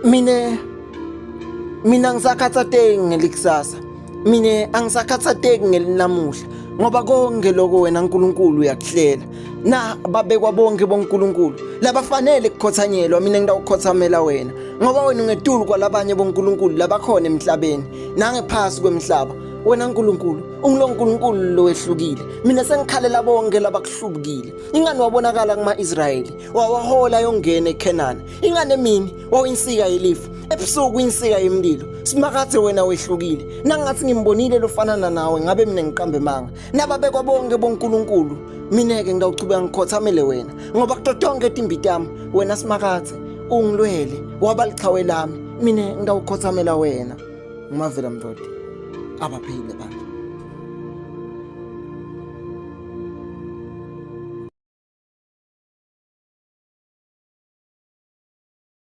Mina mina ngisakhathateki ngelikusasa. Mina angisakhathateki ngelinamuhla ngoba konke lokho wena uNkulunkulu uyakuhlela. Na babekwa bonke boNkulunkulu labafanele kukhothanyelwa mina ngitawukhothamela wena ngoba wena ungetulu kwalabanye boNkulunkulu labakhona emhlabeni nangephasi kwemhlaba. Wena Nkulunkulu ungulo Nkulunkulu lowehlukile. Mina sengikhalela bonke labakuhlubukile. Ingani wabonakala kuma-Israyeli wawahola yongena eKhenana. Ingane emini wawuyinsika yelifu, ebusuku insika yemlilo. Simakathe wena wehlukile. Nangathi ngimbonile lofanana nawe ngabe mina ngiqambe manga. Nababekwa bonke boNkulunkulu mina-ke ngitawuchubeka ngikhothamele wena ngoba kuto tonke timbi tami wena Simakathe ungilwele waba lichawe lami mina ngitawukhothamela wena. Ngumavela Mdodi abaphile bantu.